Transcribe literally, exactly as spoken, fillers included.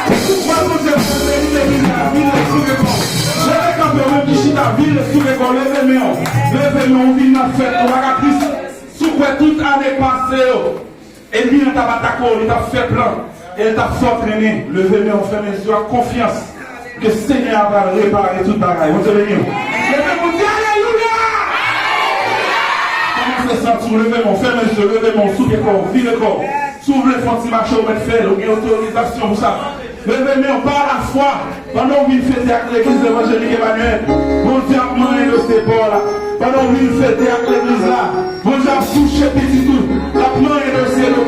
Pouvwa Bondye ap beni legliz la, vil la sou rekò. Leve kanpe, ou menm ki chita, vil la sou rekò, leve men w. Leve men w, ou vin nan fèt, ou pa ka tris. Si w kwè tout ane pase yo, enmi an t ap atake w, li t ap fè plan. E l t ap fè w trennen. Leve men w, fèmen zye w ak konfyans ke Senyè a pral repare tout bagay. Bondye beni w. Leve men w, di, "Alelouya!" Kòman w santi w? Leve men w, fèmen zye w, leve men w, souke kò w, vire kò w. Si w vle fè yon ti mache, ou mèt fè l, ou gen otorizasyon pou sa. Leve men w pa lafwa. Pandan w vin fete ak legliz evanjelik Emmanuel, Bondye ap manyen dosye pa w la. Pandan w vin fete ak legliz la, Bondye ap touche pitit ou. L ap manyen dosye nou.